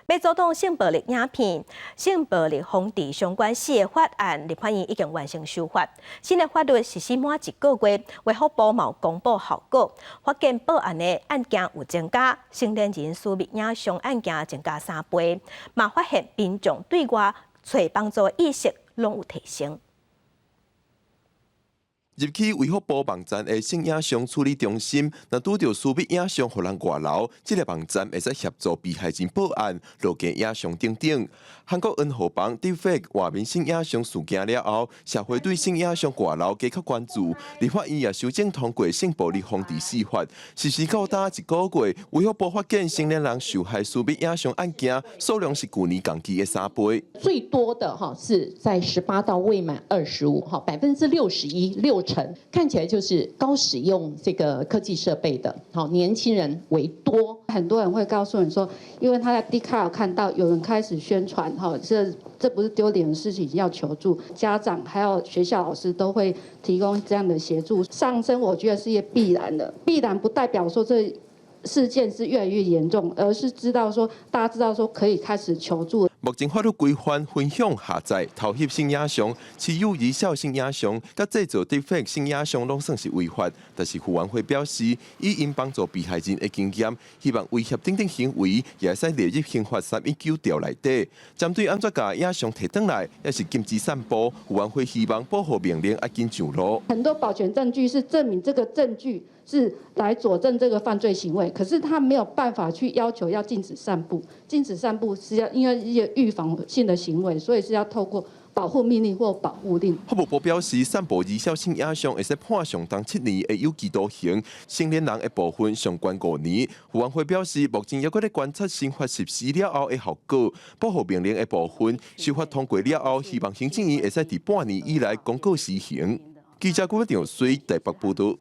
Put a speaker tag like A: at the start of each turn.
A: 欲阻擋性暴力影片、性暴力防治相關四个法案，立法院已經完成修法。新的法律實施滿一個月，衛福部嘛有公布效果，發現報案的案件有增加，成年人私密影像案件增加3倍，嘛發現民眾對外揣幫助意識攏有提升。
B: 入去衛福部網站的性影像處理中心，若拄著私密影像予人外流，這个網站會使協助被害人報案、落架影像等等。韓國恩荷邦 Deepfake 畫面性影像事件了後，社會對性影像外流加較關注。立法院也修正通過性暴力防治四法，實施到今一個月，衛福部發現成年人受害私密影像案件數量是舊年同期的3倍。
C: 最多的哈是在18到未滿25，哈61%，6成，看起來就是高使用這個科技設備的，好年輕人為多。
D: 很多人會告訴你說，因為他在 Dcard 看到有人開始宣傳，哈，這不是丟臉的事情，要求助。家長還有學校老師都會提供這樣的協助。上升，我覺得是一個必然的，必然不代表說這事件是越來越嚴重，而是知道說大家知道說可以開始求助。
B: 目前法律規範分享、下載、偷翕性影像、持有疑似性影像、佮製造 Deepfake 性影像，攏算是違法。但是傅園慧表示，以𪜶幫助被害人的經驗，希望威脅等等行為也會使列入刑法319條內底。針對按怎共影像提轉來，抑是禁止散布，傅園慧希望保護命令愛緊上路。
D: 很多保全證據是證明這個證據是來佐證這個犯罪行為，可是他沒有辦法去要求要禁止散布。禁止散布是要因為一個預防性的行為，所以是要透過保護命令或保護令。
B: 法務部表示，散布疑似性影像會使判上重7年的有期徒刑，成年人的部分上懸5年。傅園慧表示，目前猶閣咧觀察新法實施了後的效果，保護命令的部分修法通過了後，希望行政院會使佇半年以內公告施行。記者郭長水台北報道。